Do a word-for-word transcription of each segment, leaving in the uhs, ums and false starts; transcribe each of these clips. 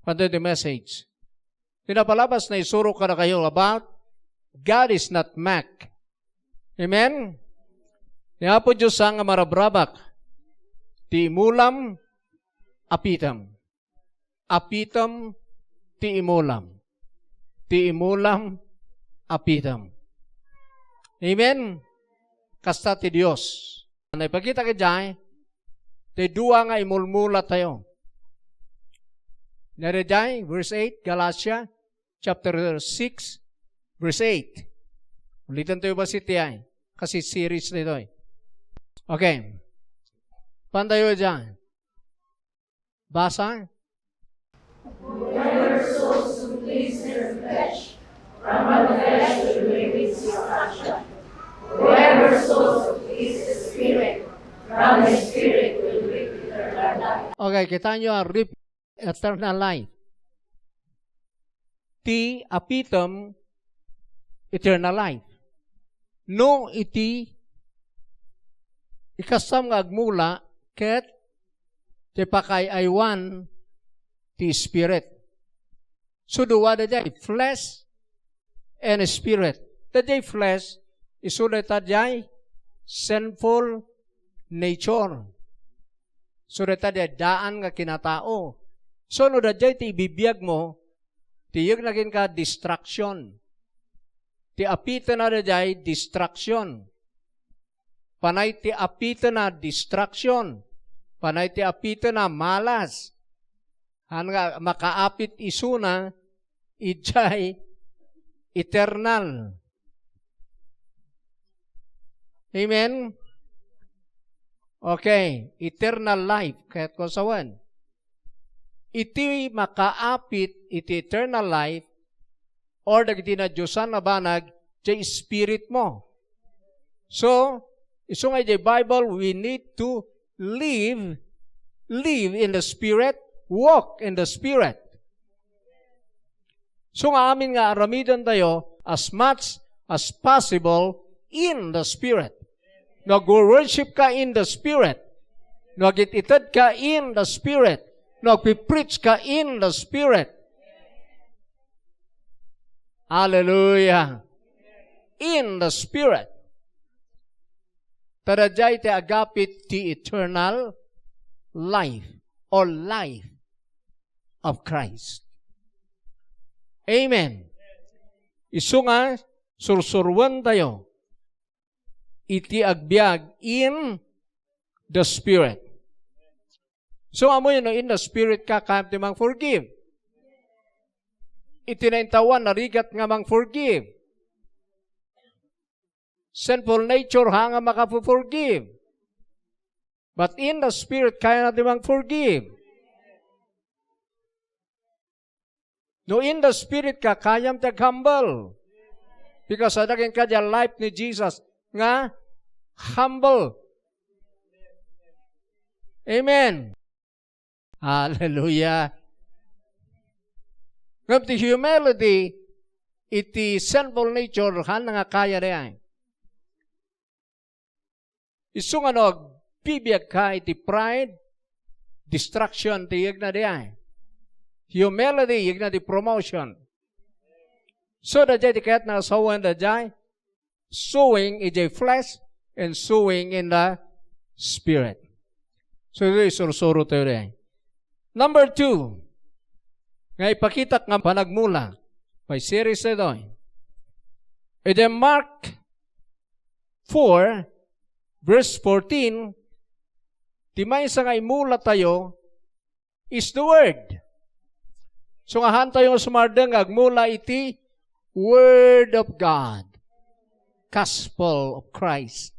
Pantay ti message. Ti napalabas, naisurok kadakayo about God is not mocked. Amen? Ni Apo Diyos nga marabrabak, ti imulam, apitem. Apitem, ti imulam. Ti imulam, apitem. Amen? Kasta ti Dios. Naipakita kadiay, ti dua nga imulmula tayo. Daydiay, verse eight, Galatia, chapter six, verse eight. Ulitan tayo ba si Tiay? Kasi series na ito eh. Okay. Pantayo dyan. Basa. Whoever sows to please their flesh, from the flesh will reap destruction. Whoever sows to please the Spirit, from the Spirit will reap eternal life. Okay, kita nyo, ah, reap eternal life. Ti apitem, eternal life. No iti ikasam nga agmula ket ti pakaay-aywan ti Spirit. So, dua daydiay, flesh and spirit. Daydiay flesh, isu dayta diay sinful nature. So, dayta diay daan nga kinatao. So, no daydiay ti ibibiag mo, ti yegna kenka, destruction. Ti apitena daydiay, destruction. Panay ti apitena, destruction. Panay ti apitena, malas. Haan nga makaapit isuna, idiay eternal. Amen? Okay, eternal life. Kayatko a sawen. Iti makaapit iti eternal life, or dagiti nadiosan a banag, diay spirit mo. So, isu nga idiay Bible, we need to live, live in the Spirit, walk in the Spirit. So nga amin nga aramiden tayo, as much as possible, in the Spirit. No agwo-worship ka, in the Spirit. No agit-ited ka, in the Spirit. No agpi-preach ka, in the Spirit. Hallelujah. In the Spirit. Ta daydiay ti agapit ti eternal life or life of Christ. Amen. Isu nga sursuruentayo iti agbiag in the Spirit. So, ammoyo, no in the Spirit ka, kayam ti mang-forgive. Iti naintawan, narigat nga mang-forgive. Sinful nature, haan nga makapo-forgive. But in the Spirit, kayana ti mang-forgive. No in the Spirit ka, kayam ti ag-humble. Because adda kenka diay life ni Jesus nga humble. Amen. Hallelujah. Ngem ti humility, iti sinful nature, haan nga kaya diay. Isu nga no agbibiag ka iti pride, destruction ti yegna diay. Humility, yegna ti promotion. So, daydiay ti kayatna a sawen daydiay, sowing idiay flesh and sowing in the Spirit. So, iti isursuro tayo diay. Number two, nga ipakitak nga panagmula. May series ito. Iti Mark four, verse fourteen, ti maysa nga imula tayo is the Word. So, nga haan tayo sumardeng nga agmula iti Word of God, Gospel of Christ.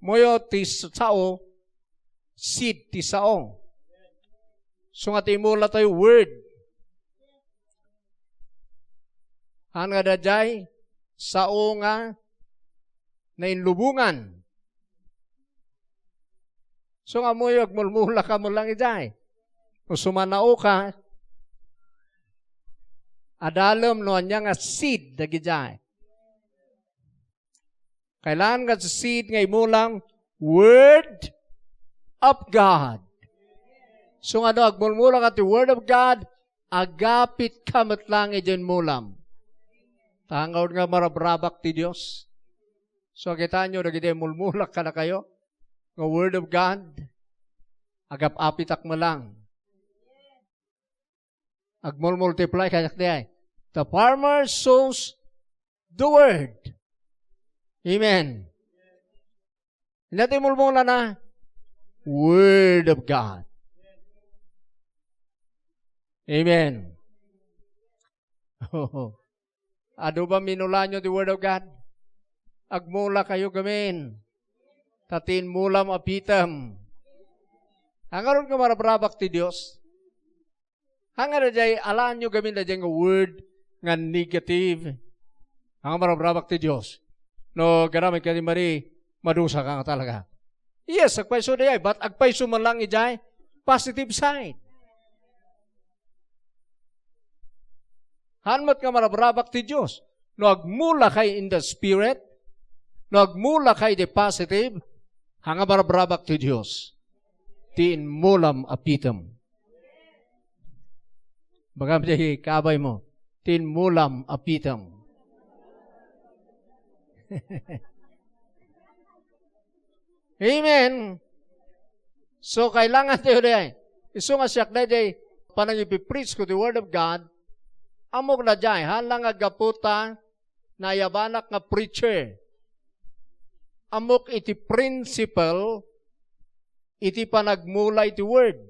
Ammoyo ti sao, seed ti sao. So nga ti imula tayo, word. Haan nga daydiay, sao nga nainlubongan. So nga ammoyo, agmulmula ka mo lang idiay. No sumanao ka, adalem no ania nga seed dagidiay. Kailangan nga seed nga imulam, Word of God. So nga no agmulmulaka ti Word of God, agapitka met lang idiay immulam. Ta nga nga marabrabak ti Dios. So, kitaenyo, dagiti mulmulak kadakayo, nga Word of God, agap-apitak met lang. Agmulmultiply kaniak diay. The farmer sows the word. Amen. Ania ti mulmulana? Word of God. Amen. Adu ba minulayo ti Word of God? Agmulakayo gamin. Ta ti immulam apitem. Ngarud nga marabrabak ti Dios. Haan nga daydiay, alaenyo gamin daydiay nga word nga negative. Haan nga marabrabak ti Dios. No, garamen ka ni Marie, madusaka nga talaga. Yes, agpayso daydiay, but agpayso man lang idiay positive side. Haan met nga marabrabak ti Dios. No agmulakay in the Spirit, no agmulakay di positive, haan nga marabrabak ti Dios. Ti immulam apitem. Bagam di kabaymo, ti immulam apitem. Amen. So, kailangan tayo di ay. Isu nga siak daydiay, panangipipreach ko the Word of God, ammok daydiay, haan lang nga gapu ta naayabanak nga preacher. Ammok iti principle, iti panagmula iti Word.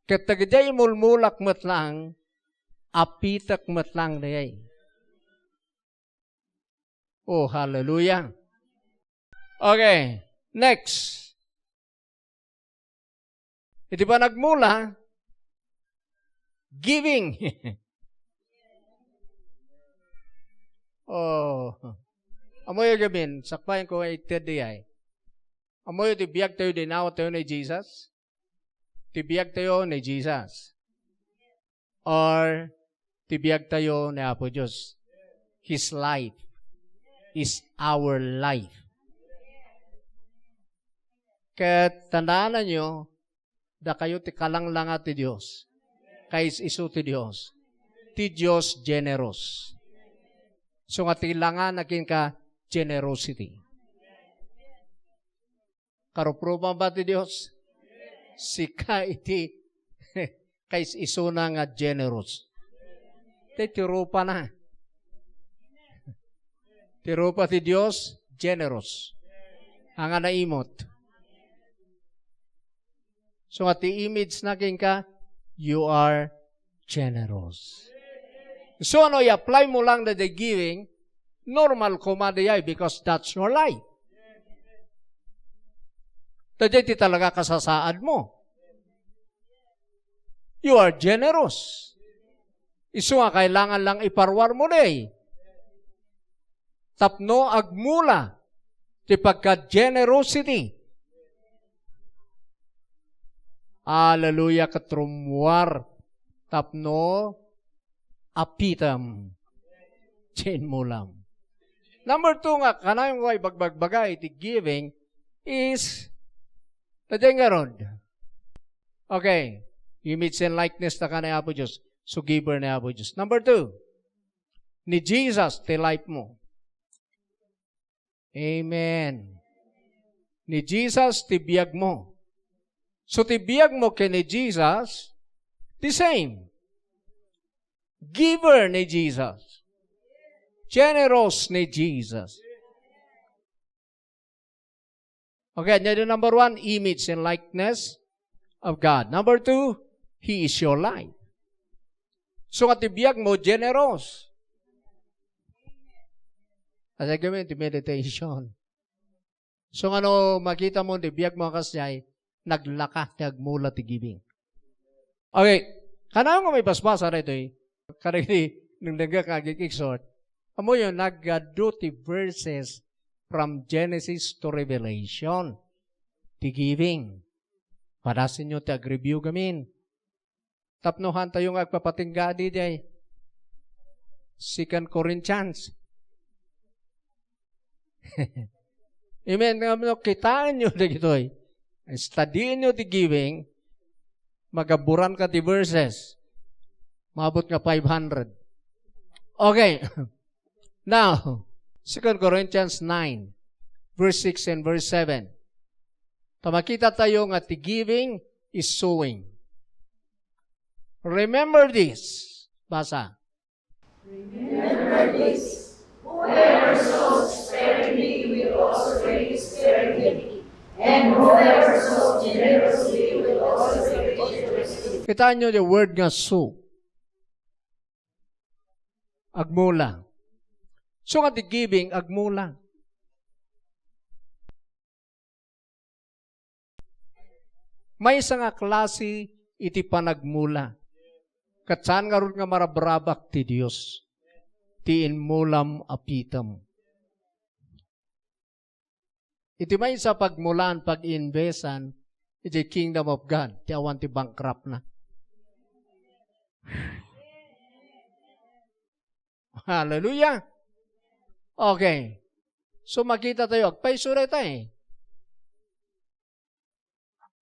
Ket dagiti imulmulak met lang, apitek met lang daydiay. Oh, hallelujah. Okay, next. Iti panagmula, giving. Oh. Ammoyo gamin, sakbayan ko nga iteddi ay. Ammoyo ti biag tayo, di nawat tayo ni Jesus? Ti biag tayo ni Jesus. Or ti biag tayo ni Apo Dios. His life is our life. Ket tandaananyo, dakayo ti kalanglanga ti Dios. Kais isu ti Dios. Ti Dios generous. So nga ti langana kenka generosity. Karuprupan ba ti Dios? Sika iti kais-isuna nga generous. Ti, ti rupana. Ti rupa ti Dios, generous. Haan nga naimot. So, nga ti image na kenka, you are generous. So, no i-apply mo lang the giving, normal koma daydiay because that's your life. Daydiay ti talaga kasasaad mo. You are generous. Isu nga kailangan lang iparuar mo, di. Tapno agmula ti pagka-generosity. Hallelujah, ket rummuar tapno apitem ti immulam. Number two nga, kanayon nga ibagbagbaga iti giving is, daydiay ngarud. Okay. Image and likeness ta ka ni Apo Dios. So, giver ni Apo Dios. Number two, ni Jesus ti life mo. Amen. Ni Jesus ti biag mo. So, ti biag mo ken ni Jesus, the same. Giver ni Jesus. Generous ni Jesus. Okay, ania di number one, image and likeness of God. Number two, He is your life. So, nga ti biag mo, generous. Asa gawin ti meditation? So, nga no makita mo ti biag mo a kasdiay, naglaka ti agmula ti giving. Okay, kanayon nga maibasbasa daytoy, kadagiti nagdengngeg nga agik-exhort, ammoyo, nagadu ti verses from Genesis to Revelation, ti giving. Padasenyo ti agreview gamin. Tapno haantayo nga agpapatingga diay Second Corinthians. Amen. Nga no, kitaenyo dagitoy. Studienyo ti giving. Pagaburan ka ti verses. Maabot nga five hundred. Okay. Now, Second Corinthians nine, verse six and verse seven. Ta makita tayo nga ti giving is sowing. Remember this. Basa. Remember this, whoever sows sparingly will also reap sparingly, and whoever sows generously will also reap generously. Kitaan nyo the word nga sow. Agmula. So nga ti giving, agmula. Maysa nga klase iti panagmula. Ket saan ngarud nga marabrabak ti Dios, ti inmulam a pitem. Iti maysa pagmulaan, pag-investan, iti Kingdom of God, ti awan ti bankrupt na. Hallelujah! Okay. So, makita tayo, agpayso dayta eh.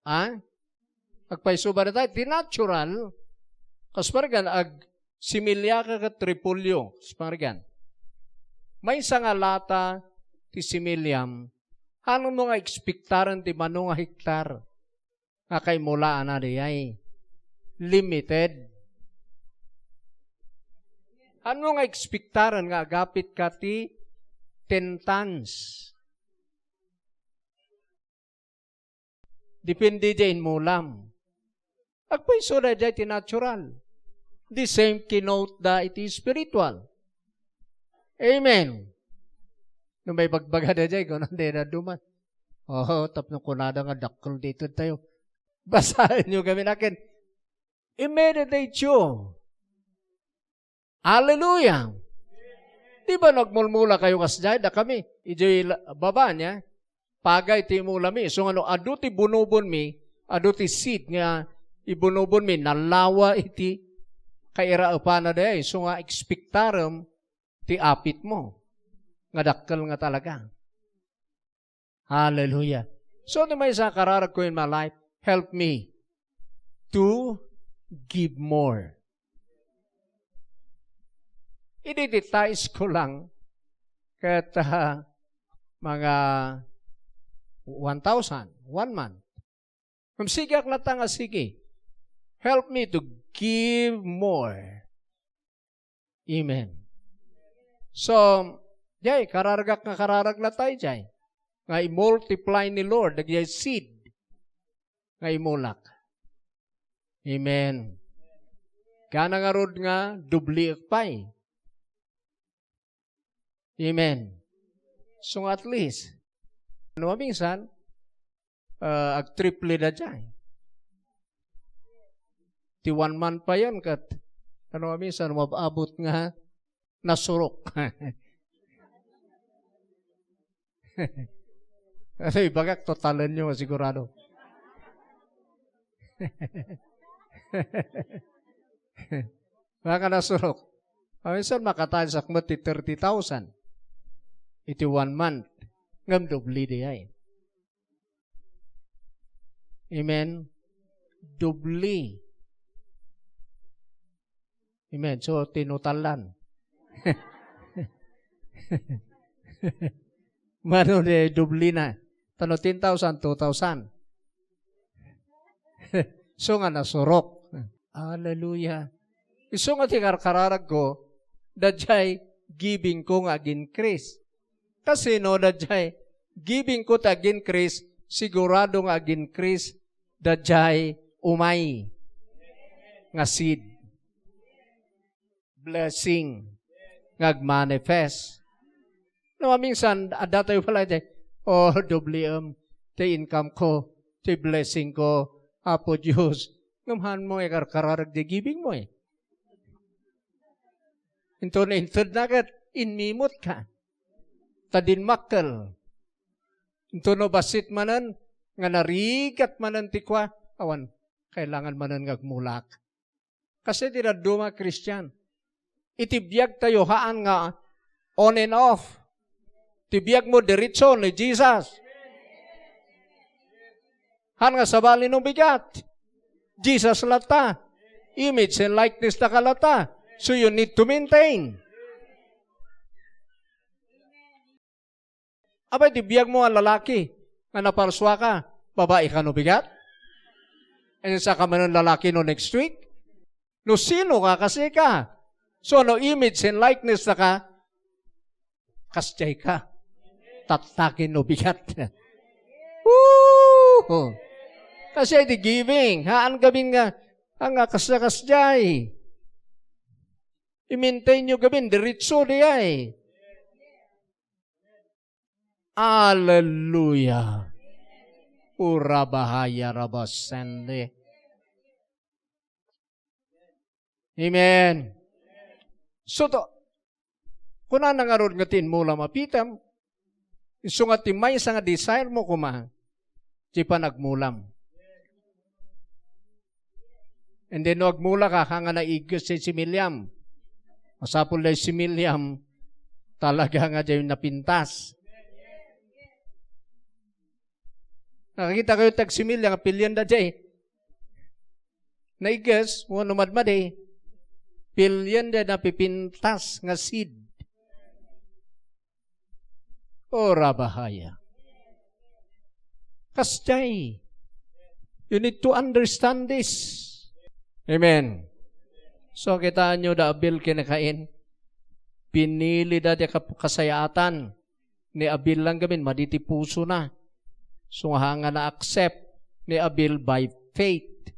Ha? Agpayso ba dayta? Ti natural, kas pargan, ag similya ka ket repolyo, kas pargan. Maysa nga lata ti similiam, haanmo nga ekspektaren ti mano nga hektar nga kaimulaanna dayay. Limited. Haanmo nga ekspektaren nga agapit ka ti ten tons? Depende diay inmulam. Agpayso daydiay ti natural. The same keynote da iti spiritual. Amen. No maibagbaga daydiay, kunan daydiay duman. Oo, tapno kunada nga dakkel ditoy tayo. Basaenyo ngamin akin. I-meditate you. Hallelujah! Di ba nagmulmula kayo kasdiay? Dakami, idiay la-, baba niya, pagay ti imulami. So, ano, adu ti bunubonmi, adu ti seed nga ibunubonmi, nalawa iti kairaepana dayay. So nga, ekspektarem ti apitmo nga dakkel nga talaga. Hallelujah. So, ti maysa a kararagko in my life, help me to give more. Idi ti tithes ko lang, ket, ah, mga one thousand, one month. Ngem sige ak latta nga sige. Help me to give more. Amen. So, jay, kararagak nga kararag latta, jay. Nga i-multiply ni Lord, dagiti seed nga imulak. Amen. Kana ngarud nga, dobliek pay. Amen. So, at least, ano, minsan, ah, agtriple da dyan. Ti one month pa yan, kat, ano, minsan, umabot nga nasurok. Kasi ibagak, totalen nyo, sigurado. Baka nasurok. Amin, sir, makatasak mo ti thirty thousand. Iti one month. Ngem doble di ay. Amen? Doble. Amen. So, tinutalan. Mano di doble na. Tano ten thousand, two thousand. So nga nasurok. Hallelujah. Isu nga ti karkararag ko, daydiay giving ko nga ag-increase. Kasino daydiay giving ko ti ag-increase, sigurado nga ag-increase daydiay umay nga seed. Blessing nga agmanifest. No, maminsan, adda tayo pala iti, "Oh, doble, um, ti income ko, ti blessing ko, Apo Diyos." Ngem haan mo nga ikarkararag ti giving mo, eh. Into na inted na ket, inmimot ka. Ta dimmakkel. Into no bassit manen, nga narigat manen ti kua, awan, kailangan manen nga agmulak. Kasi ti dadduma a Kristian, iti biagtayo, haan nga on and off. Ti biagmo diretso ni Jesus. Haan nga sabali no bigat. Jesus latta. Image and likeness taka latta. So you need to maintain. Apay ti biag mo nga lalaki nga naparsuaka, babai ka no bigat? And saka manen lalaki no next week? No sino ka, kasi ka. So, no image and likeness na ka, kasjay ka. Tattakin no bigat. Woo! Kasi di giving. Haan gabin nga, nga kasya-kasjay. I-maintain nyo gabin, diretso di ay. Alleluia. Urabahaya rabasende. Amen. So, to, kunana ngarud nga ti inmulam a pitem, isu nga ti maysa nga desire mo koma, ti panagmulam. And then, no agmula ka, ka nga naiges ti similiam. Masapul da ti similiam, talaga nga diay napintas. Nakakita kayo tagsimilya nga pilien da diay naiges, wenno madmadi, pilien da napipintas nga seed. Ora bahaya. Kasjay. You need to understand this. Amen. So, kitaan nyo da Abel ken Cain. Pinili da ti kap-, kasayaatan. Ni Abel lang gamin, madi ti pusona. So, nga na-accept ni Abel by faith.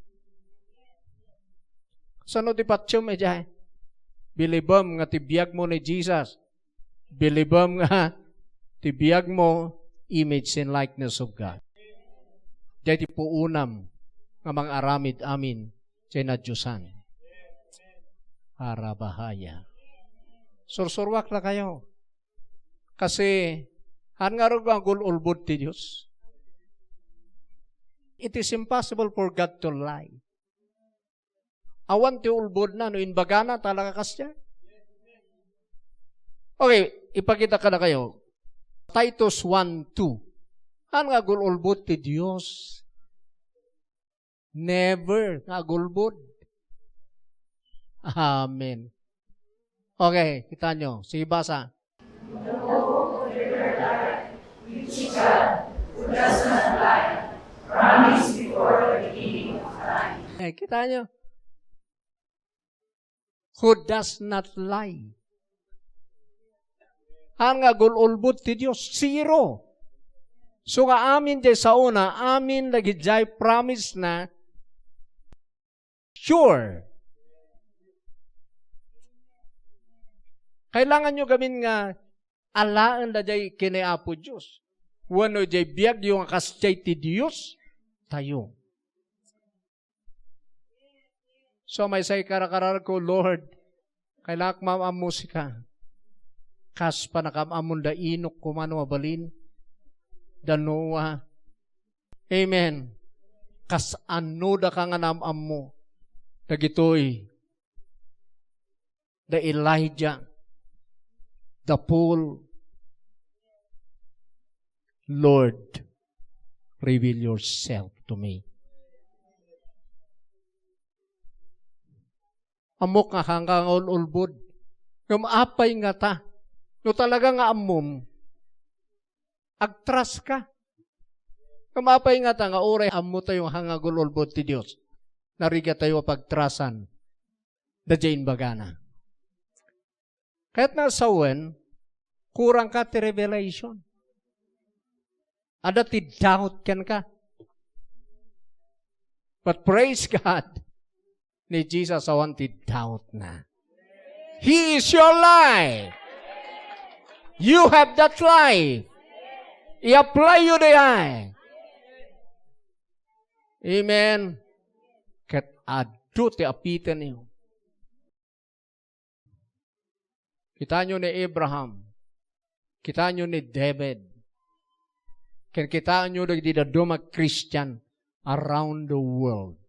Sano ti patiem, eh, diay? Bilibem nga ti biag mo ni Jesus. Bilibem nga ti biag mo, image and likeness of God. Diay ti puonam nga mangaramid amin diay nadiosan. Arabahaya. Sursuruak la kayo. Kasi, haan nga agul-ulbod ti Dios. It is impossible for God to lie. Awan ti ulbodna no imbagana, talaga kasdiay. Okay, ipakita kadakayo. Titus one two. Haan nga agul-ulbod ti Dios? Never nga agulbod. Amen. Okay, kita nyo. Sige, basa. Eh, kita nyo. Who does not lie. Haan nga agul-ulbod ti Dios, zero. So nga amin diay saona, amin dagidiay promise na, sure. Kailangan nyo gamin nga alaen da diay ken ni Apo Dios. Wenno diay biag yo nga kasdiay ti Dios tayo. So, maysa ikarakararak ko, Lord, kailangan maam-ammo sika. Kas panakam-ammon da Enoc koma no mabalin, da Noah. Amen. Kas-ano daka nga naam-ammo dagitoy, da Elijah, da Paul, Lord, reveal yourself to me. Ammok nga haan nga ul-ulbod. Ngem apay ngata? No talaga nga ammom, agtrust ka. Ngem apay ngata nga uray ammo tayo nga haan nga agul-ulbod ti Dios? Narigat tayo a pagtrasan. Daydiay imbagana. Kayat na sawen, kurang ka ti revelation. Adda ti doubt kenka. But praise God, ni Jesus awan ti doubt na. He is your life. You have that life. I-apply you diay. Amen. Ket adu ti apiten niyo. Kitaenyo ni Abraham. Kitaenyo ni David. Ken kitaenyo dagiti dadduma a Christian around the world.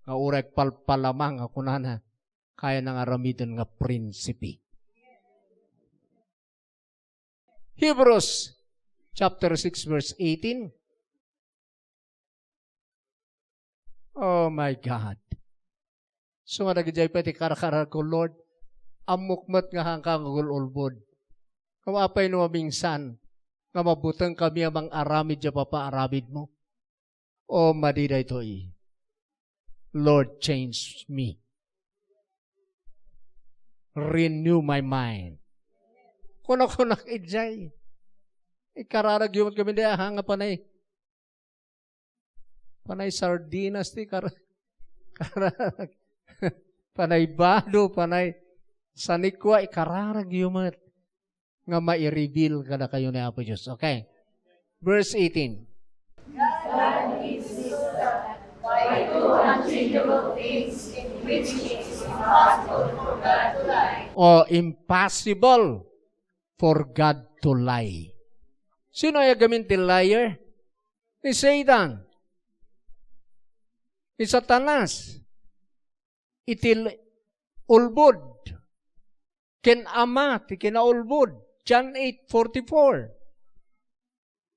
Nga uray agpalpalama nga kunana, kayana nga aramiden nga prinsipe. Hebrews chapter six, verse eighteen. Oh my God. So nga dagidiay pay ti karkararagko, Lord, ammok met nga haanka nga agul-ulbod. Ngem apay no mamingsan nga mabutengkami a mang-aramid diay papaaramidmo? O madi daytoy, Lord, change me. Renew my mind. Kuna-kunak idiay. Ikararagyo met kami di aha nga panay, panay sardinas ti kar-, kararag. Panay bado, panay sanikwa, ikararagyo met nga mai-reveal kadakayo ni Apo Dios. Okay. Verse eighteen. God is wisdom. By two unchangeable things in which it is impossible for God to lie. O, impossible for God to lie. Sino ay agamin ti liar? Ni Satan. Ni Satanas. Iti l-, ulbod. Ken Ama ti kinaulbod. John eight forty-four.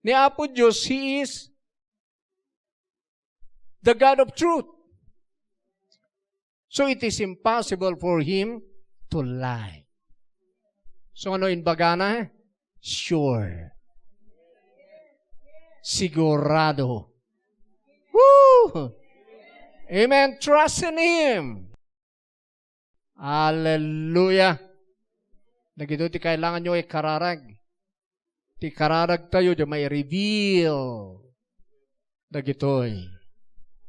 Ni Apo Dios, He is the God of truth. So it is impossible for Him to lie. So ano imbagana? Sure. Sigurado. Woo! Amen. Trust in Him. Hallelujah. Dagitoy ti kailanganyo ikararag. Ti kararagtayo, diay mai-reveal dagitoy.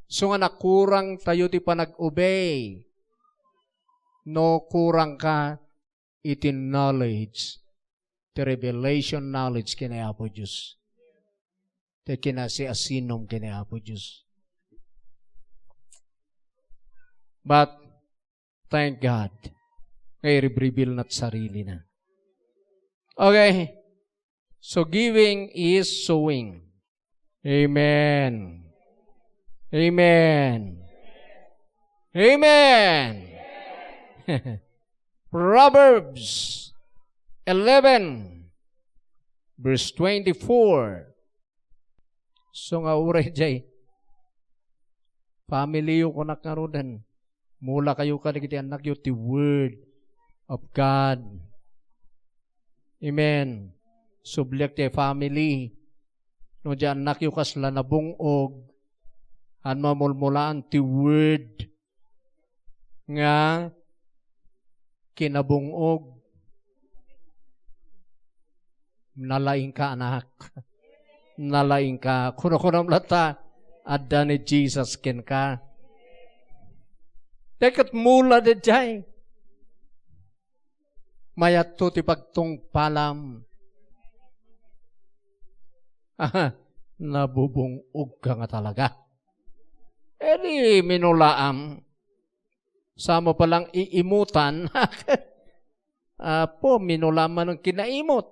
So nga nakurangtayo ti panag-obey. No kurangka iti knowledge, ti revelation knowledge ken ni Apo Dios. Ti kinasiasinom ken ni Apo Dios. But thank God nga i-reveal na ti sarilina. Okay. So giving is sowing. Amen. Amen. Amen. Proverbs eleven, verse twenty-four. So nga uray diay, family yo, kunak ngaruden, mulakayo kadagiti annakyo ti Word of God. Amen. Subliak ti family. No diay annakyo kasla nabung-og, haan mamulmulaan ti Word nga kinabung-og. Nalaingka, anak. Nalaingka. Kunakunam latta, adda ni Jesus kenka. Diay ket mula daydiay. Mayatto ti pagtungpalam. Aha, nabubung-ogka nga talaga. E di minulaam. Samo pa lang iimutan. Apo, minulaam man ang kinaimot.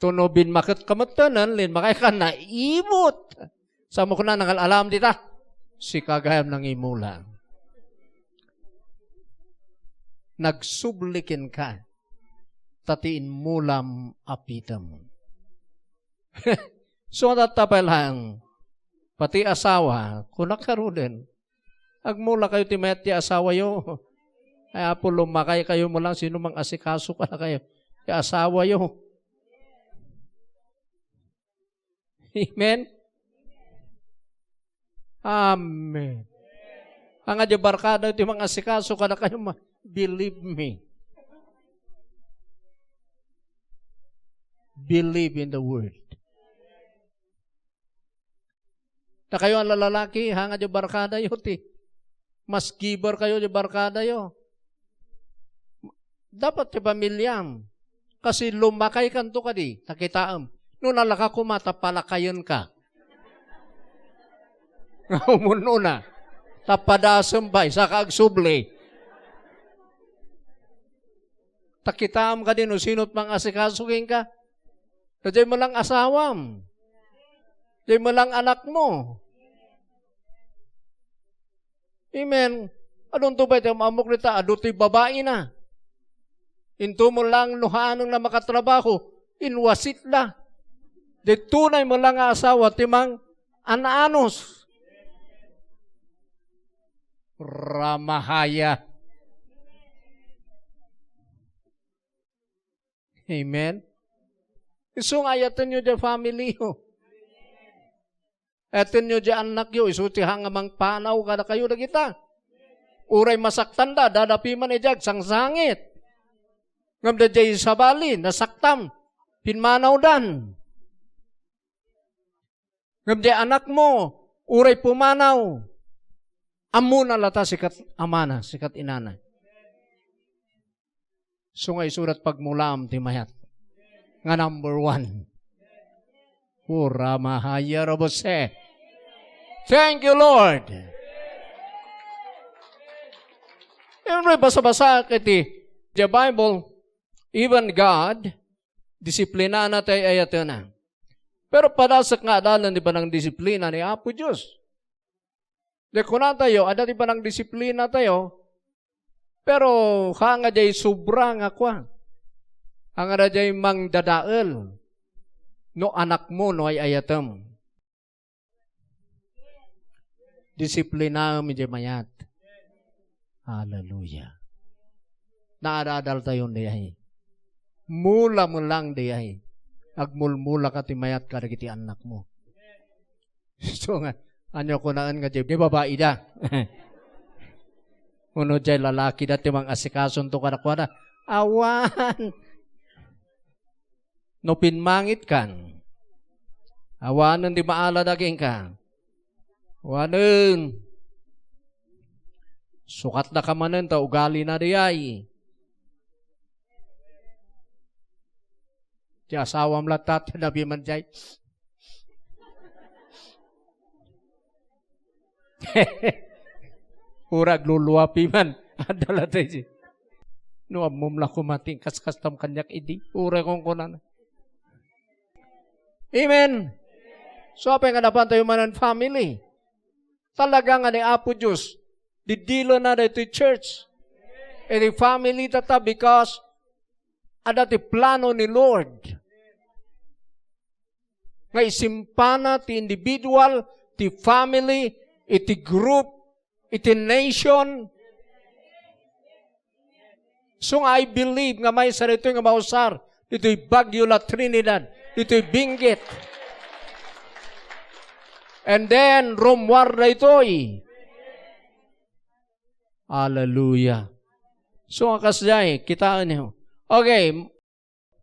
Tuno binmaket ka met tenen, linmakay ka, naimot. Samo kuna nangal-alam dita. Sika gayam nangimula. Nagsubli kenka, ta ti inmulam apitem. So, tatta pay lang, pati asawa, kunak ngaruden, agmulakayo ti mayat ti asawayo. Ay, Apo, lumakay kayo mo lang, sino mang asikaso kadakayo? Ti asawayo. Amen? Amen. Ania diay barkada ti mang asikaso kadakayo, ma-, believe me. Believe in the word. Dakayo a lalaki, ania diay barkadayo ti mas giver kayo diay barkadayo. Dapat ti pamiliam. Kasi lumakay kanto kadi, ta kitaem. No nalaka koma, ta palakayen ka. Nga umunno na. Ta padasem pay, saka agsubli. Ta kitaem kadi no sino ti mang-asikaso kenka. Ta diay met lang asawam. Diay met lang anakmo. Amen. Adunto pay ti am-ammok dita, adu ti babaina. Inton met lang no haanenna makatrabaho, inwasit la. Diay tunay met lang nga asawa ti mang-an-anus. Ramahaya. Amen. Isu nga ayatenyo diay family yo. Ayatenyo diay annakyo, isu ti hang a mangpanaw kadakayo dagita. Uray masaktanda, adda piman idiay agsangsangit. Ngem daydiay sabali, nasaktam, pimmanawdan. Ngem diay anakmo, uray pumanaw, ammona latta sikat amana, sikat inana. Isu nga isurat pagmulaam ti mayat nga number one. Hura mahaya robose. Thank you, Lord. Siyempre, basa-basa iti the Bible, even God, disiplinana ti ay-ayatena. Pero padasek nga adalan ti panangdisiplina ni Apo Dios. Di kunatayo, adda ti panangdisiplinatayo, pero haan nga diay sobra nga kua. Haan nga diay mangdadael no anakmo no ay-ayatem. Disiplinaem idiay mayat. Hallelujah. Naadadaltayon diay. Mula met lang diay. Agmulmula ka ti mayat kadagiti annakmo. So nga, ania kunaen nga diay, diay babaida. Uno diay lalakida ti mangasikaso kadakuada. Awan. No pimmangitkan, awanen ti maalada kenka. Awanen. Sukatdaka manen ta ugalina diay. Ti asawam latta, ti nabiman diay. Uray agluluapi man. Adda latta diay. No ammom la koma ti kaskastam kaniak idi. Uray kunkunana. Amen. So, apay nga napantayo manen family? Talaga nga ni Apo Dios, didilena daytoy church. Iti family tatta because adda ti plano ni Lord. Nga isimpana ti individual, ti family, iti group, iti nation. So nga, I believe nga maysa daytoy nga mausar ditoy Baguio, La Trinidad, ditoy Benguet. And then, rummuar daytoy. Hallelujah. So nga kasdiay, kitaenyo. Okay,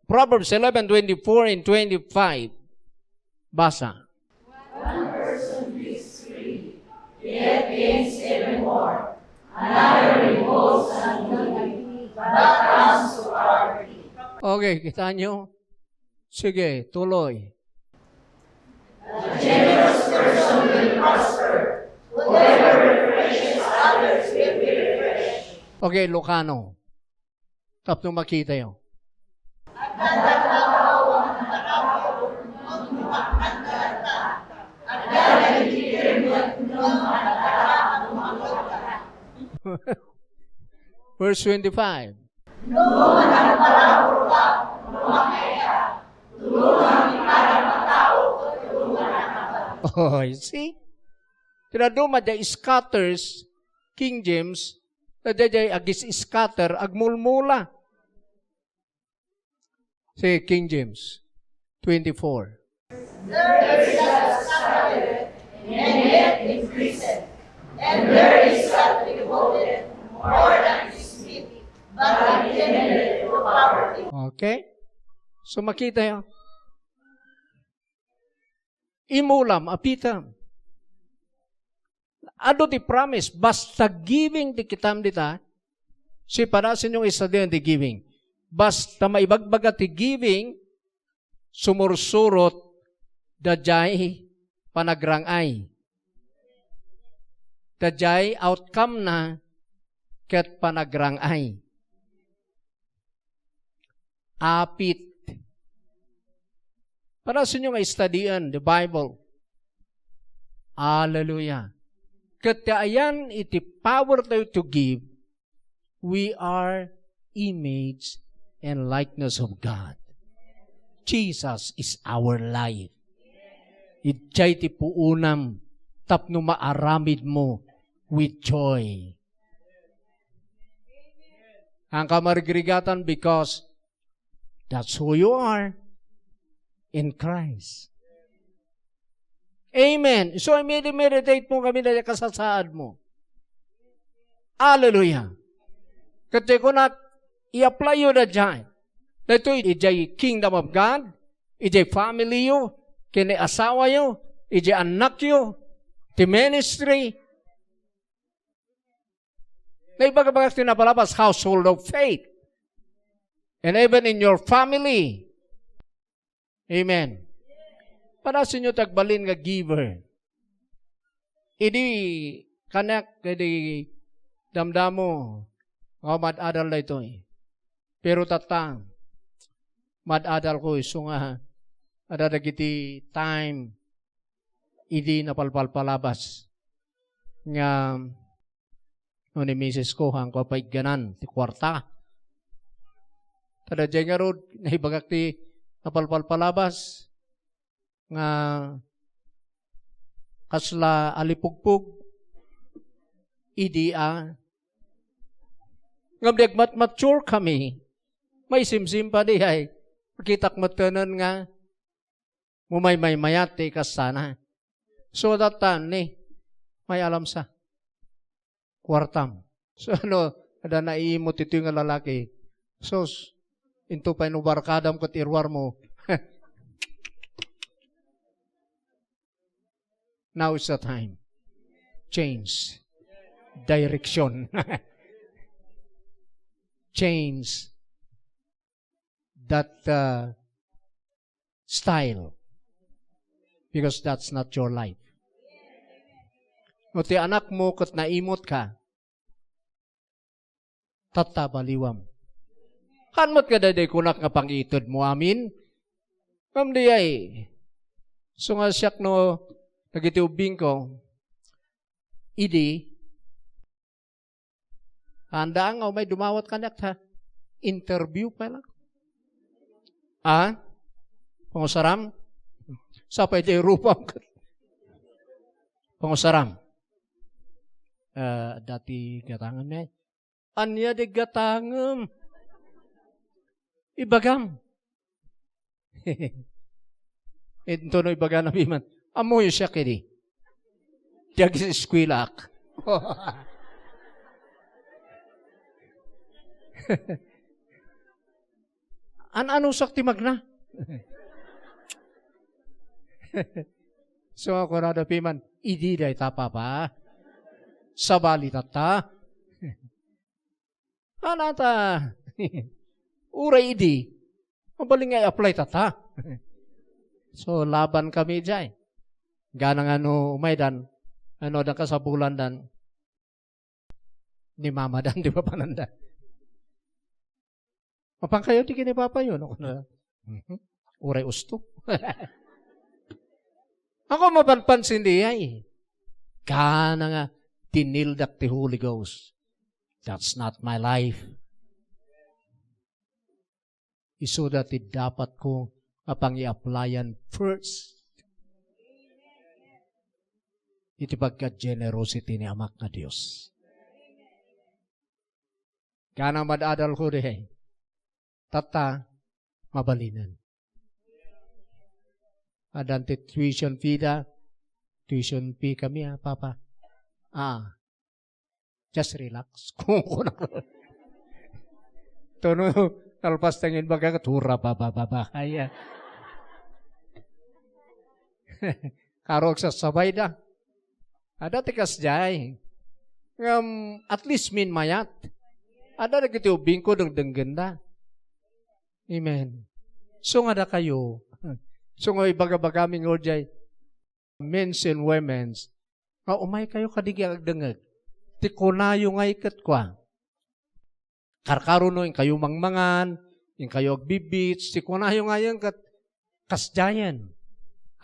Proverbs eleven twenty-four and twenty-five. Basa. One person gives freely, yet gains even more. Another withholds unwillingly, but comes to poverty. Okay, kitaenyo? Sige, tuloy. A generous person will prosper. Whoever refreshes others will be refreshed. Okay, Ilocano. Tapno makitayo. Verse twenty-five. Oh, you see? Ti dadduma diay scatters, King James, daydiay agis-scatter, agmulmula. Say King James twenty-four. There is that scattereth, and yet increaseth, and there is that withholdeth more than is meet, but intendeth to poverty. Okay? So, makitayo. Imulam, apitem. Adu ti promise, basta giving ti kitam dita, si padasenyo nga study ti giving. Basta maibagbaga ti giving, sumursurot, daydiay panagrang-ay. Daydiay outcome na ket panagrang-ay. Apit. Padasenyo nga study-en the Bible. Hallelujah. Ket ti ayan iti power tayo to give, we are image and likeness of God. Jesus is our life. Idiay ti puonam tapno maaramidmo with joy. Haanka marigrigatan because that's who you are in Christ. Amen. So, i-meditate mo kami dayta kasasaad mo. Hallelujah. Ket kunak, i-apply yo daydiay. Daytoy idiay kingdom of God, idiay family yo, ken ni asawa yo, idiay annak yo, ti ministry. Naibagabagak ti napalabas, household of faith. And even in your family. Amen. Padasenyo ti agbalin nga giver. Idi kaniak, idi damdamo, nga mad-adal daytoy. Pero tatta, mad-adal ko, isu nga, adda dagiti time, idi napalpalpalabas nga no ni misis ko, haanko a paigganan ti kuarta. Kada jay ngarud, naibagak ti napalpalpalabas nga kasla alipugpog, idi a. Ngem di agmatmature kami, maisimsim pay diay. Kitak metten nga mumaymaymayat ti ikastana. So, that time, ni, may alam sa kuartam. So, ano, adda naiimot itoy nga lalaki. Sus, into pay no barkadam ket iruar mo. Now is the time. Change direction. Change that, uh, style. Because that's not your life. No ti anak mo ket naimot ka, tatta, baliwam. Haan met nga daydiay kunak nga pangited mo amin? Ngem diay, isu nga siak no dagiti ubbingko, idi, anda nga umay dumawat kaniak ta interview pay lang. Ah? Pangusaram? Sapay di rupam. Pangusaram. Ah, dati gatangem ni. Ania di gatangem? Ibagam. Intono ibagana piman. Ammoyo siak idi. Ti agiseskuelaak. An-anusak ti magna. So, kunada piman, idi dayta, Papa. Sabali tatta. Anata. Uray idi. Mabalin nga i-apply tatta. So, laban kami jay. Gana nga no umaydan, ano, dan kasapulandan, ni mamadan, di ba, pananda? Mapan kayo ti kini papayo, no? Mhm. Uray usto. Ako mapanpansin diay. Kana nga, tinildak ti Holy Ghost. That's not my life. Isuda ti dapat ko nga pangiaplayan first. Iti pagka-generosity ni Amak nga Dios. Kana mad-adal ko diay. Tatta, mabalinen. Addan ti tuition fee da. Tuition fee kami, ah, Papa. Ah, just relax. Kukunak. Tono, nalpas tangin baga, tura, Papa, Papa. Ay, ah. Karo agsasabay da. Adda ti kasdiay. Ngem, at least, min mayat. Adda dagiti ubbingko, dengdenggenda. Amen. So nga dakayo. So nga ibagabagami nga diay, men's and women's, nga umay kayo kadagiti agdengngeg. Ti kunayo ngay ket kua. Karkaro no inkayo mangmangan, inkayo agbi-beach, ti kunayo ngay ket kasdiayen.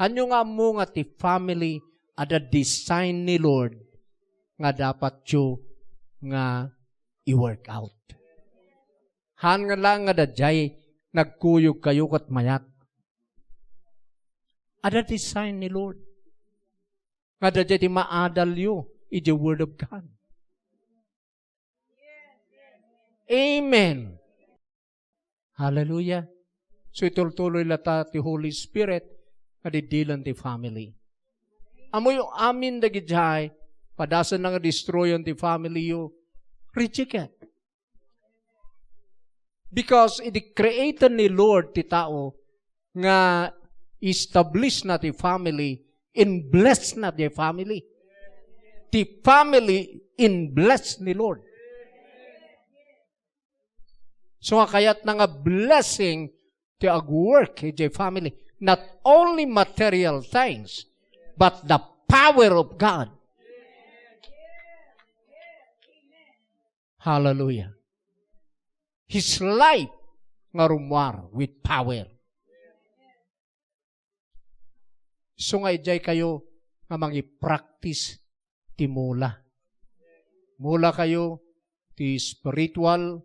Haanyo nga ammo nga ti family adda design ni Lord nga dapatyo nga i-work out. Haan nga lang nga daydiay nagkuyog kayo ket mayat. Adda design ni Lord. Nga daydiay ti maadalyo. iti Word of God. Amen. Hallelujah. So, itultuloy lata ti Holy Spirit nga diddilan ti family. Ammoyo amin dagidiay, padasenna nga destroyon ti family yo, reject it. Because idi created ni Lord ti tao nga establish na ti family, in-bless na ti family. Ti family in-bless ni Lord. So, nga kayatna nga blessing ti agwork iti family. Not only material things, but the power of God. Hallelujah. His life nga rummuar with power. So nga idiay kayo nga mangipractice ti mula. Mula kayo ti spiritual,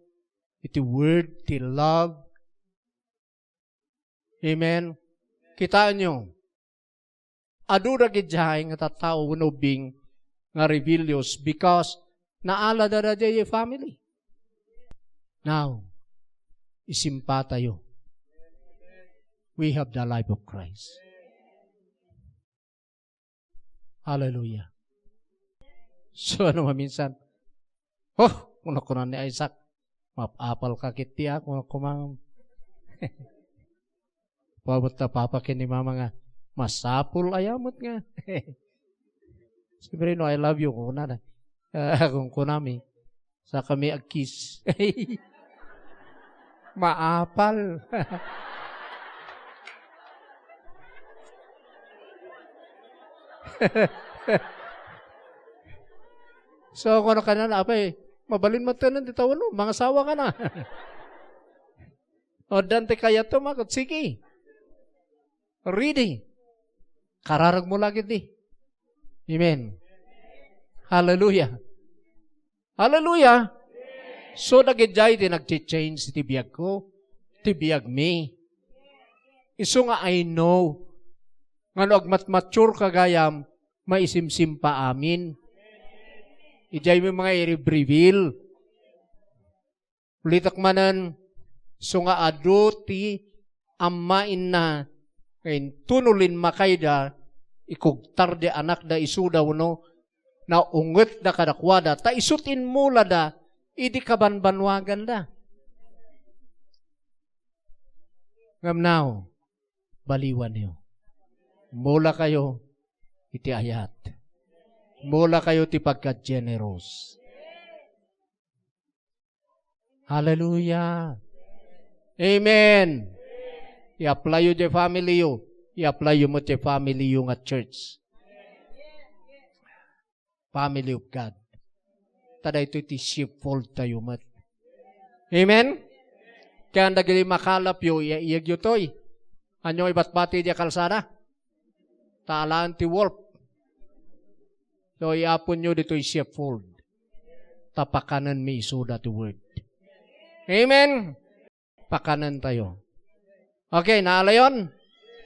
iti word, ti love. Amen. Kitaenyo, adu dagidiay nga tattao wenno ubing nga rebellious because naalada daydiay family. Now, isimpa tayo. We have the life of Christ. Hallelujah. So, ano maminsan? Oh, kuna-kuna ni Isaac, "Map-apal ka kiti, ah," kuna-kuna. Pabot ta papa ken ni mama nga, "Masapul aya met nga." Siyempre, no, "I love you," kuna na. Ah, kung kunami, sa kami ag-kiss. Maapal. So, kung ano ka na, apay, mabalin mo tanan, di tawon, no? Mangasawa ka na. O, dan ti kayat to, makot, sige. Ready. Kararag mo lagi di. Amen. Hallelujah. Hallelujah. So, dagidiay ti nagche-change ti biagko, ti biagmi. Isu nga I know, nga no agmatmature ka gayam, maisimsimpa amin. Idiay mi mga i-reveal. Ulitek manen, isu nga adu ti ammaenna nga intono limakayda, ikugtar di anakda isuda wenno naungetda kadakuada, ta isu ti immulada idi kabanbannuaganda. Ngem now, baliwanyo. Mula kayo iti ayat. Mula kayo ti pagka-generous. Hallelujah. Amen. I-apply yo diay family yo. I-apply yo met diay family yo nga church. Family of God. Ta daytoy ti sheepfold tayo met. Amen? Kaya dagiti makalap yo, iya-iyag yo toy. Anyo ibatbati diay kalsada? Ta alaen ti wolf. So, iapon yo ditoy sheepfold. Ta pakanenmi isuda ti word. Amen? Pakanen tayo. Okay, naalayon?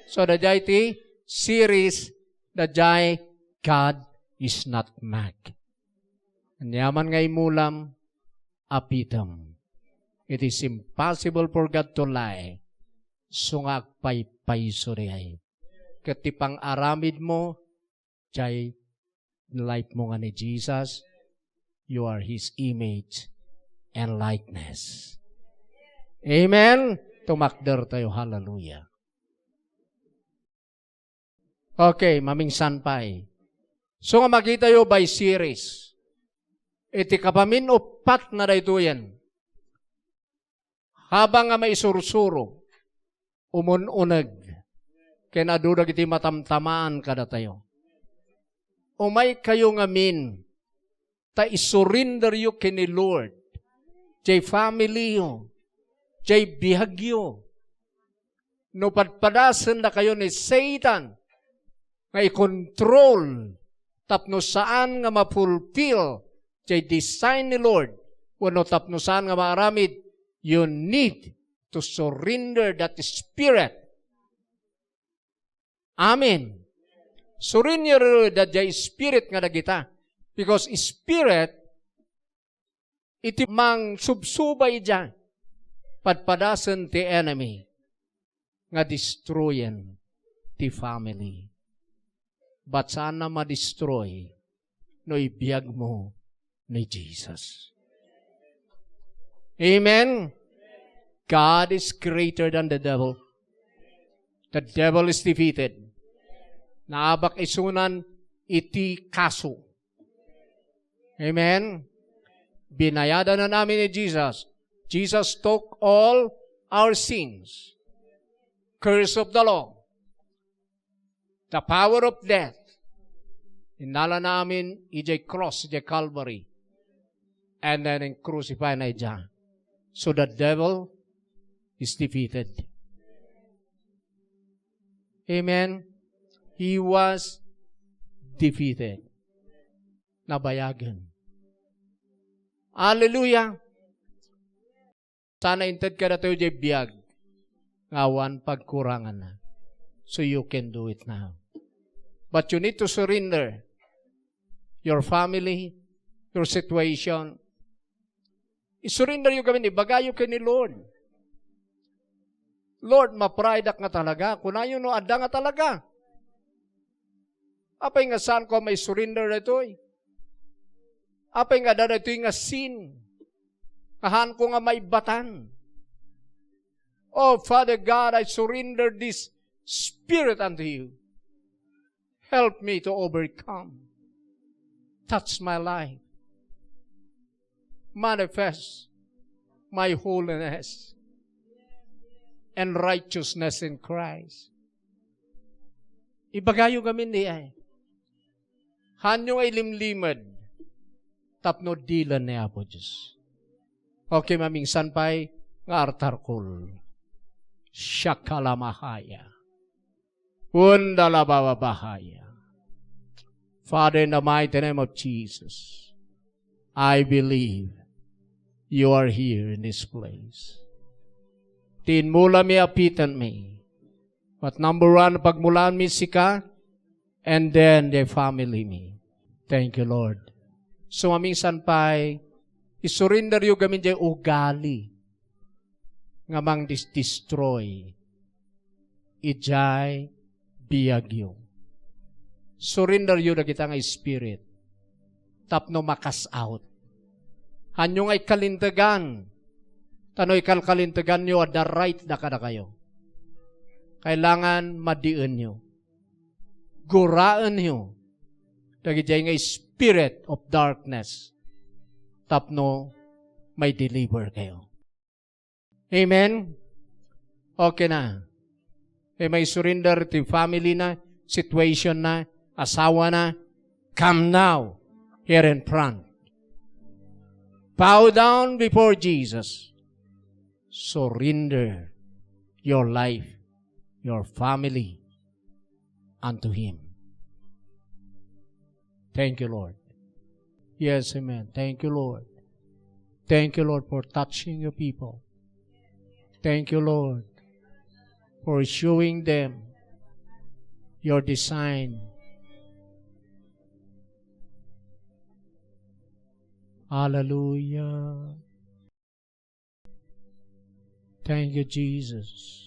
So, daydiay ti series, daydiay God is not mocked. Aniaman nga imulam, apitem. It is impossible for God to lie. So nga agpaypayso diay. Ket ti pang-aramid mo, jay life mo nga ni Jesus, you are His image and likeness. Amen? Tumakder tayo. Hallelujah. Okay, mamingsan pay. So nga makitayo by series. Iti kapamin-uppat na daytoyen. Habang nga maisursuro, umun-uneg, ken adu dagiti matamtamaan kadatayo. Umaykayo ngamin, ta isurinderyo ken ni Lord, jay family yo, jay biagyo. No padpadasendakayo ni Satan nga i-control tapno saan nga ma-fulfill jay design ni Lord, wenno tapno saan nga maaramid, you need to surrender that spirit. Amen. Surrender daydiay spirit nga dagita. Because spirit, iti mangsubsuba idiay, padpadasen ti enemy nga destroyen ti family. But saanna madestroy no ibiagmo ni Jesus. Amen? God is greater than the devil. The devil is defeated. Naabak isunan iti kaso. Amen? Binayadan na namin ni Jesus. Jesus took all our sins. Curse of the law. The power of death. Innala namin idiay cross, idiay Calvary. And then in crucify na idiay. So the devil is defeated. Amen? He was defeated. Nabayagen. Hallelujah! Sana inted kadatayo diay biag nga awan pagkuranganna. So you can do it now. But you need to surrender your family, your situation. Isurrender yo gamin, ibagayo ken ni Lord. Lord, maprideak nga talaga. Kunayo no adda nga talaga. Apay nga saanko a maisurrender daytoy? Apay nga adda daytoy nga sin? Nga haanko nga maibbatan? Oh, Father God, I surrender this spirit unto you. Help me to overcome. Touch my life. Manifest my holiness and righteousness in Christ. Ibagayo gamin diay. Haanyo nga ilimlimed tapno dilen ni Apo Dios. Okay, mamingsan pay nga artarkol. Shakalamahaya. Undalababahaya. Father, in the mighty name of Jesus, I believe you are here in this place. Tinmula mi, apitan mi. But number one, pagmulaan mi sika, and then the family mi. Thank you, Lord. So, maminsan pay, isurrender yo gamin diay ugali nga mangdis-destroy idiay biagyo. Surrender yo dagita nga spirit tapno makas out. Haanyo nga ikalintegan, tano ikalkalinteganyo, adda right da kadakayo. Kailangan madienyo. Guraenyo dagidiay nga spirit of darkness tapno may deliver kayo. Amen? Okay na. Kay may surrender ti family na, situation na, asawa na, come now, here in front. Bow down before Jesus. Surrender your life, your family, unto Him. Thank you, Lord. Yes, amen. Thank you, Lord. Thank you, Lord, for touching your people. Thank you, Lord, for showing them your design. Hallelujah. Thank you, Jesus.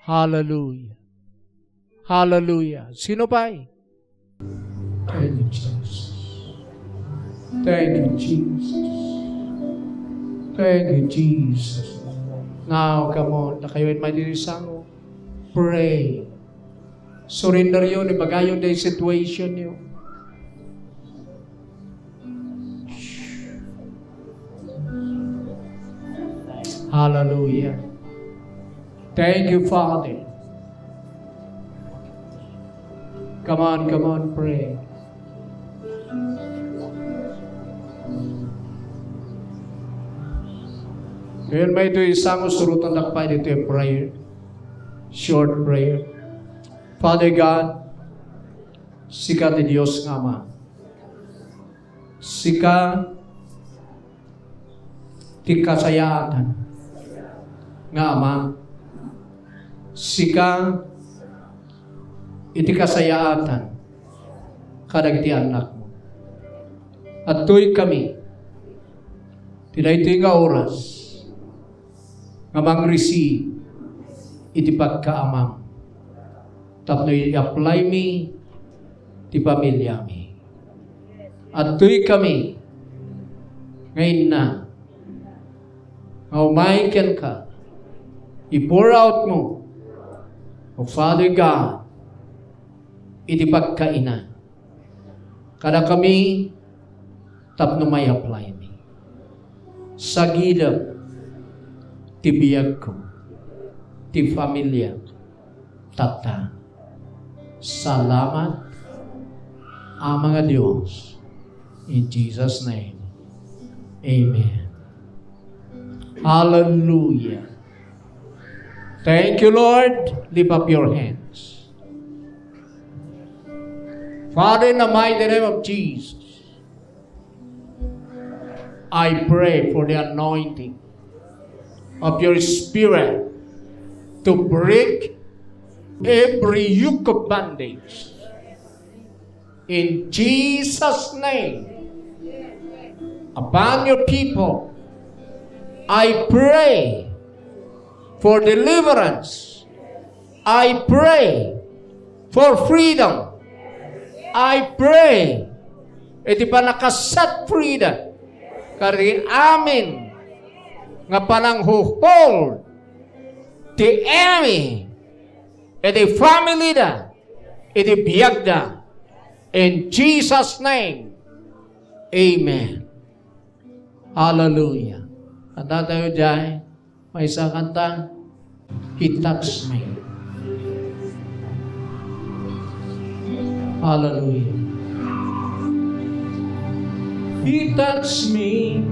Hallelujah. Hallelujah. Sino pay? Thank you, Jesus. Thank you, Jesus. Thank you, Jesus. Now, come on. Dakayo met ditoy sango. Pray. Surrender yo, ibagayo diay situation yo. Hallelujah. Thank you, Father. Come on, come on, pray. Ngayon, may ito isang usurutan dakpa dito yung prayer. Short prayer. Father God, sika ti Dios nga Ama. Sika ti kasayaatan nga Ama. Sika iti kasayaatan kadagiti annakmo. Adtoykami ti daytoy nga oras nga mang-receive iti pagkaamam tapno i-apply-mi ti pamiliami. Adtoykami nga inna nga umay kenka, i-pour out mo, O Father God, iti pagkaina kadakami tapno may-apply-mi. Sagidek ti biagko, ti familia, tatta. Salamat, Ama nga Dios. In Jesus' name, amen. Hallelujah. Thank you, Lord. Lift up your hands. Father, in the mighty name of Jesus, I pray for the anointing of your Spirit to break every yoke of bondage. In Jesus' name, upon your people, I pray for deliverance. I pray for freedom. I pray iti pannaka-set free da kadagiti amin nga pananghuhold ti enemy iti family da, iti biag da. In Jesus' name, amen. Hallelujah. Kanta tayo diay. Maysa a kanta, He Touched Me. Hallelujah. He touched me.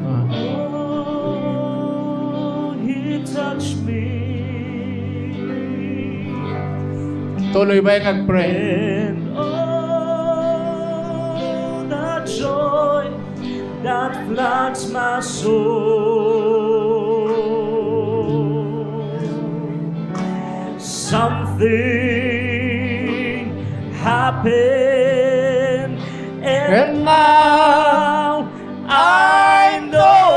Ah. Oh, he touched me. Tuloy ba yung nag-pray? And all the joy that floods my soul. Something happened, and now I know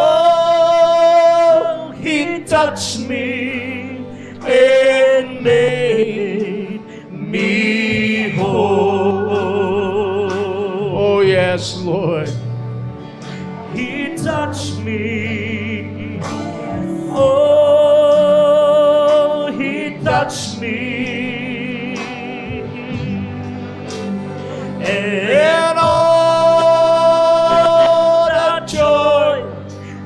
He touched me and made me whole. Oh, yes, Lord. He touched me. Oh, he touched me. And all that joy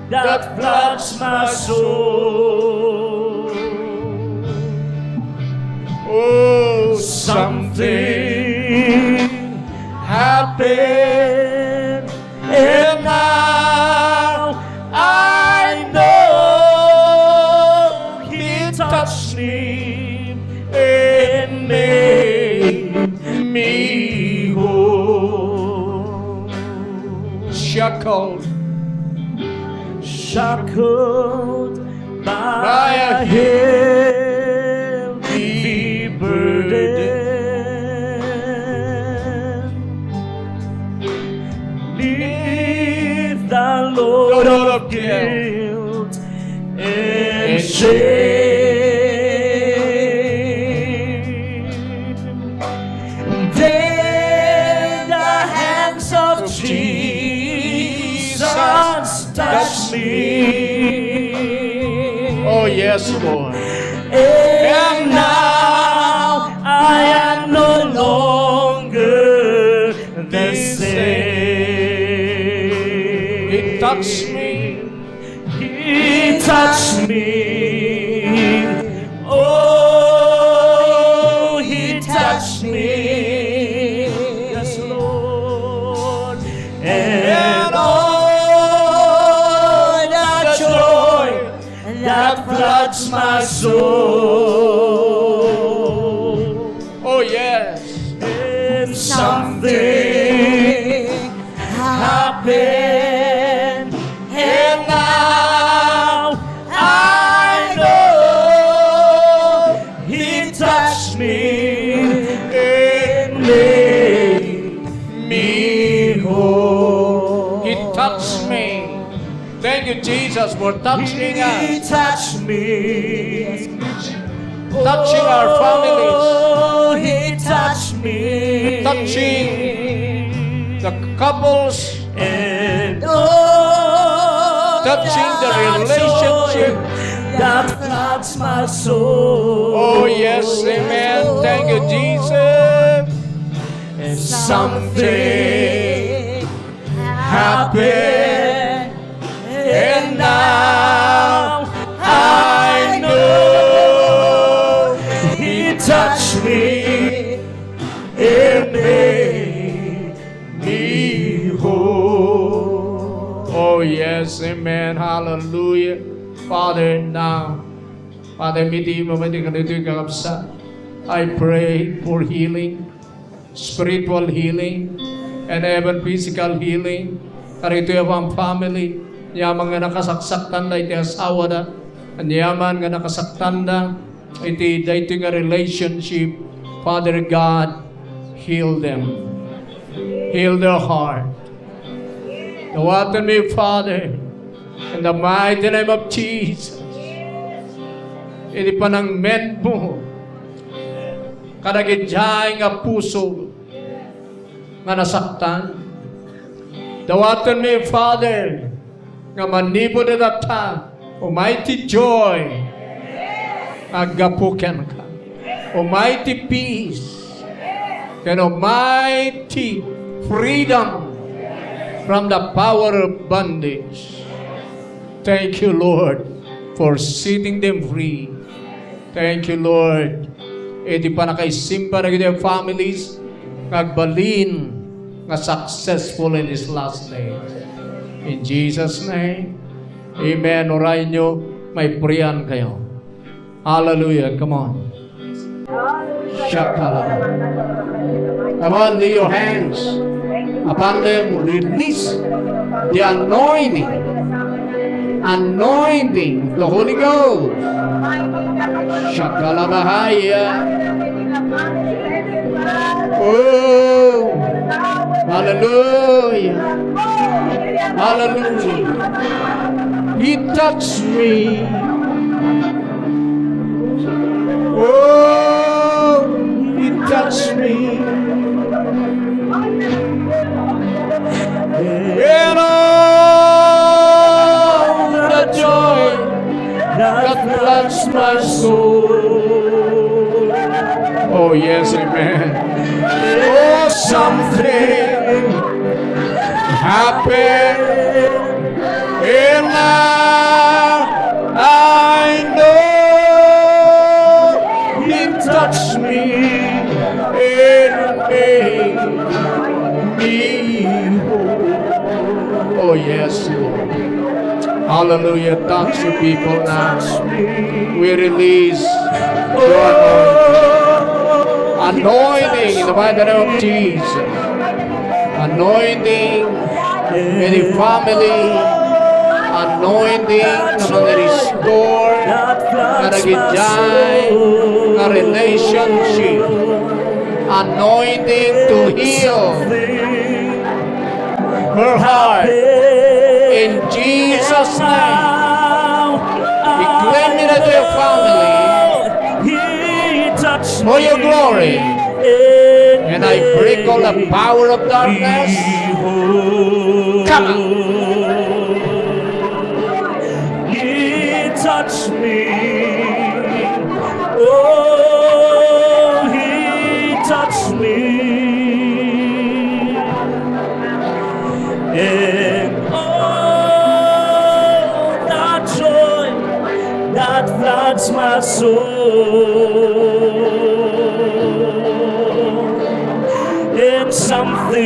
that floods my soul. Oh, something happened, and now I know He touched me and made me whole. Shackled, shackled by a heavy burden. Neath the load of guilt and shame. Then the hands of Jesus touch me. Oh, yes, Lord. And now I am no longer the same. He touched me. He touched me. Oh, he touched me. Yes, Lord. And all the joy that floods my soul. Oh, yes. And something happened, and now I know. He Touch me. Thank you, Jesus, for touching us. He touched me. Touching our families. Oh, he touched me. Touching the couples. And oh, touching the relationship. That floods my soul. Oh, yes, amen. Thank you, Jesus. And something happened, and now I know he touched me and made me whole. Oh, yes, amen. Hallelujah. Father, now, Father, miti mo, miti kaditoy kakabsat. I pray for healing, spiritual healing, and even physical healing. Kaditoy a family, aniaman nga nakasaksaktan da iti asawada, aniaman nga nakasaktanda iti daytoy nga relationship, Father God, heal them. Heal their heart. Dawaten mi, Father, in the mighty name of Jesus. Iti panangmenmo kadagiti nga puso nga nasaktan. Dawaten mi, Father, nga manipud ita, umay ti joy nga aggapu kenka. Umay ti peace. Ken umay ti freedom from the power of bondage. Thank you, Lord, for setting them free. Thank you, Lord. Iti pannakaisimba dagiti families nga agbalin nga successful in this last day. In Jesus' name, amen. Urayenyo, maipurian kayo. Hallelujah. Come on. Shakala. Come on, lay your hands upon them. Release the anointing. Anointing, the Holy Ghost. Shakalabahaya. Oh, hallelujah. Hallelujah. He touched me. Oh, he touched me. And all the joy that floods my soul. Oh, yes, amen. Oh, something happened, and now I know he touched me and made me whole. Oh, yes, Lord. Hallelujah. Touch your people now. We release your anointing. Anointing in the mighty name of Jesus. Anointing in the family. Anointing na mangi-restore kadagiti nga relationship. Anointing to heal her heart. In Jesus' name, we claim it as your family for your glory. And I break all the power of darkness. Come out. He touched me. Oh, he touched me. And all that joy that floods my soul. And something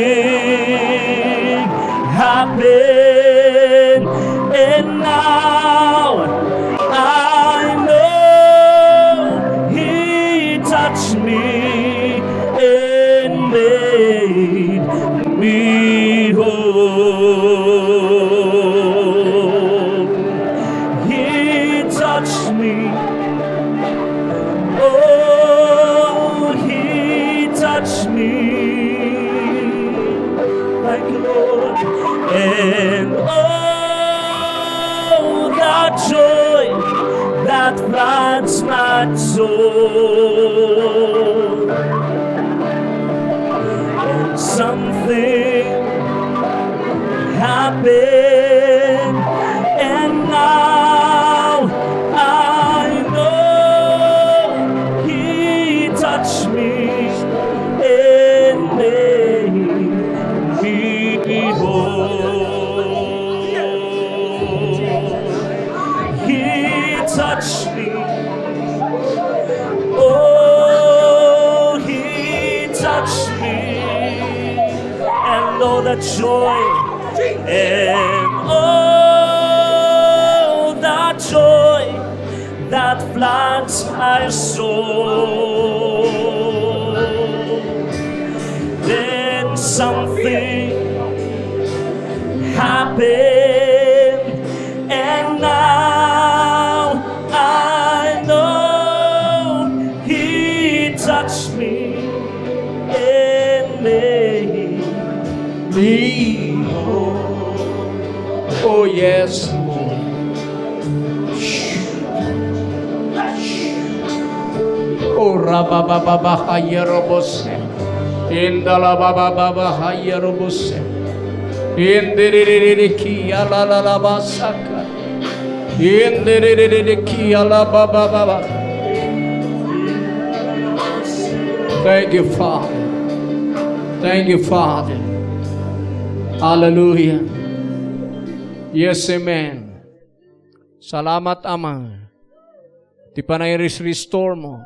happened, and now I know he touched me and made me whole. He touched me. Oh, he touched me. Thank you, Lord. And oh, that joy that floods my soul. And something happened, and now I know He touched me and made me whole. He touched me. Oh, He touched me. And all the joy, and all the joy that floods my soul. Then something happened, and now I know He touched me and made me whole. Oh, yes, Lord. Oh, rabababa, hayarobos. Indala bababa, hayarobos. Indiririki, alalalabasaka. Indiririki, alabababa. Thank you, Father. Thank you, Father. Hallelujah. Yes, amen. Salamat, Ama, ti panagres-restore mo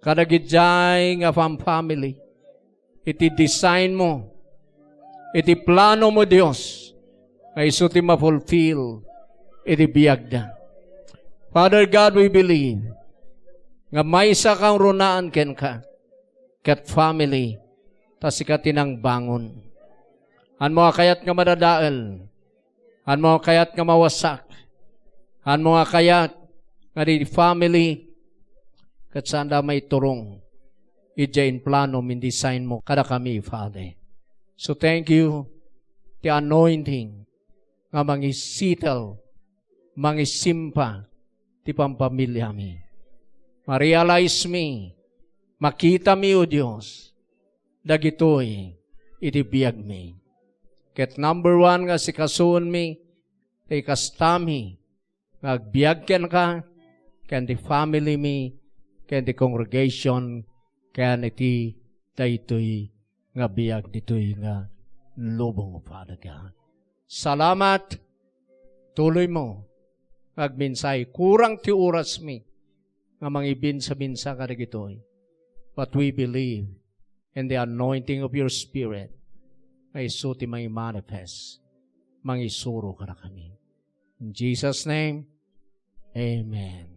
kadagiti nga fam-, family, iti design mo, iti plano mo, Dios, nga isu ti ma-fulfill iti biagda. Father God, we believe nga maysa ka nga runaan kenka ket family, ta sika ti nangbangon. Hanmo a kayat nga madadael, hanmo a kayat nga mawasak, hanmo a kayat nga di family, ket saanda maiturong idiay implano, indesign mo kadakami, Father. So thank you, ti anointing nga mangisettle, mangisimpa ti pampamiliami. Ma-realize mi, makita mi, O Dios, dagitoy iti biag mi. Ket number one nga sikasuon mi, ti kasta mi nga agbiag kenka, ken ti family mi, ken ti congregation, ken iti daytoy nga biag ditoy nga lubong, Father God. Salamat, tuloy mo nga agmensahe. Kurang ti oras mi nga mangibinsa-binsa kadagitoy. But we believe in the anointing of your Spirit nga isu ti mangimanifest, mangisuro kadakami. In Jesus' name, amen.